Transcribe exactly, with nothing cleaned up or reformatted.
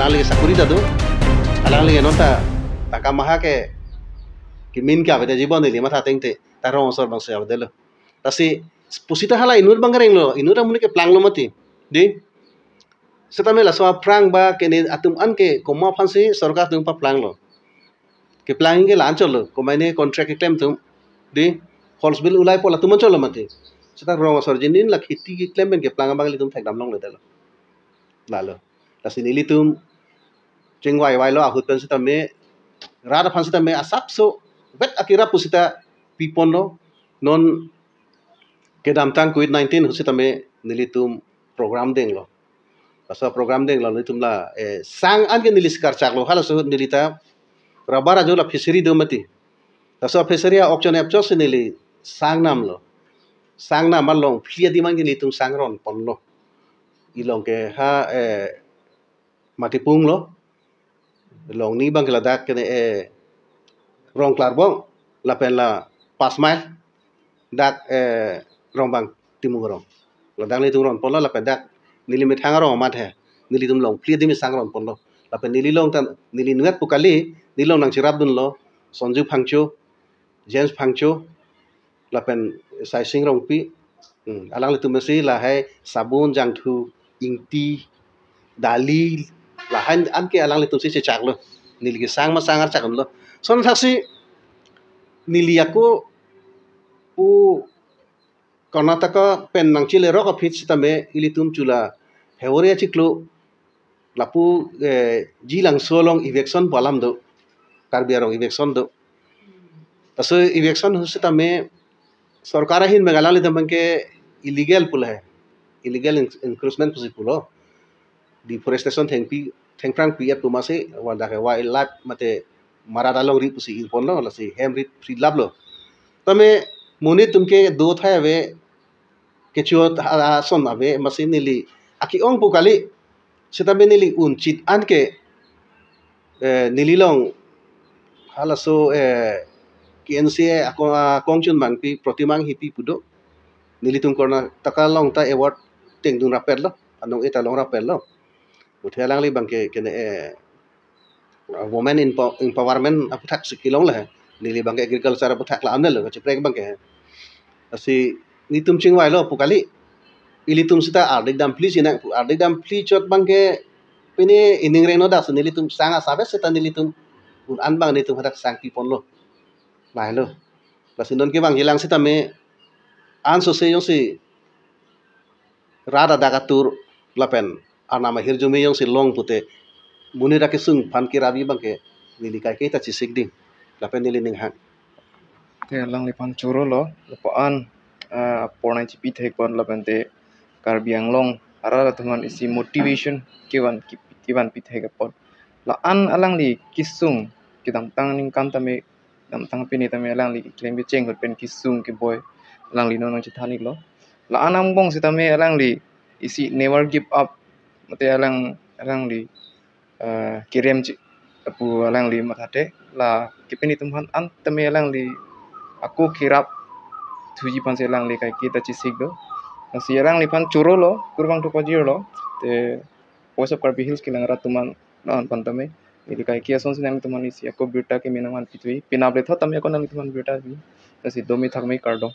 Alangli ke sakuri ta do. Alangli ke non ta, ta kamaha ke, kemin ke avete jibon neli matha tengte, ta rong asor abang si avedetlo. Lasi pusita hala inut abang kerenglo, inut amonit keplanglo mati. Dei. Setame laso aphrang ba kene atum an ke komat aphansi sorkar atum paplanglo. Keplang ke la-an chotlo, komat ne contract keklem atum. Dei, false bill ulai pol atum an chotlo mati. Seta rong asor jinin la kheti keklem pen keplang abang ilitum thekdam longledetlo. Lalo. Lasi nelitum chingvai vailo ahut pen setame, rat aphan setame asapso vet akirap pusita piponlo. Non kedamtang covid nineteen ahut setame nelitum program denglo. Laso program denglo nelitum la, eh, sang an ke neli si karchaklo, halaso ahut neli ta rubber ajo la fishery do mati. Laso fishery a-auction apchotsi neli sang namlo. Sang nam along phli adim an ke nelitum sang ronponlo. Ilong ke ha, eh, Matipung lo. Longni abang ke ladak kene, eh, Rongklarbong, lapen la Pas Mile, dak, eh, Rongbang Timung arong. Ladak nelitum ronponlo, lapen dak neli methang arong amat he. Nelitum long phli adim sang ronponlo. Lapen neli long tan, neli nuet pu kali, neli long nangcherapdunlo, Sonju Phangcho, James Phangcho, lapen Saising Rongpi, hmm, alanglitum si lahai sabun, jangthu, ingti, dali, lahai an ke alanglitum si chechaklo. Neli ke sang ma sang archakdunlo. Lason thaksi neli ako pu Karnataka pen nangchele rok aphi setame ilitum chula February achiklo lapu, eh, Jilangso along eviction pu alam do, Karbi arong eviction do. Laso eviction ahut setame sorkar ahin abang alanglitum abang ke illegal pulo he, illegal en-, encroachment pusi pulo. Deforestation thengpi, thengprang pi ap tu masi, wanda ke wildlife mate marat alongri pusi irponlo, lasi hem rit phrilaplo. Tame monit atum ke do thai ave, kecho ason ave, masi neli aki-ong pu kali, setame neli unchit an ke, eh, neli long halaso, eh, K N C A ako-, akongchun abang pi, Protima Enghipi pu do. Nelitum Karnataka along ta award tengdun rapetlo, anong eta long rapetlo. Puthe alangli abang ke kene, eh, women empow-, empowerment aphuthak si kelong le. Neli abang ke agriculture aphuthak la-an lo, kachiprek abang ke. Lasi nelitum chingvailo pu kali. Ilitum seta ardik damphli chinang pu, ardik damphli chot abang ke pine ining reng no dak si nelitum sang asap seta nelitum un an abang nelitum hadak sang piponlo. Lahelo. Lasi non ke abang hilang setame anso se jongsi rat adak atur lapen arnam ahirjume jongsi long pute monit akesung aphan kerabi abang ke neli kaike ta chesik ding lapen neli ninghang. Te alangliphan chorolo, lapu-an, ah, pornai chipi thekpon lapen te Karbi Anglong arat atum aphan isi motivation kevan ki-, kevan pi thek apot. La-an alangli kesung kedamtang aningkan tame damtang pini tame alangli keklem kecheng ahut pen kesung keboi alangli non nangchethan iklo. La-an angbong setame alangli isi never give up mate alang, alangli, eh, kerem chi pu alangli mathate la kepini atum aphan an tame alangli ako kerap thuji aphansi alangli kaike ta chesik do. Lasi alangliphan chorolo, kurvangthu pajirlo. Te Voice of Karbi Hills kelang arat atum aphan non aphan tame neli kaike asonsi nangtum aphan isi ako birta keme nangvan pithui. Penap le thot tame ako nangtum aphan birta pi. Lasi dome thakme kardom.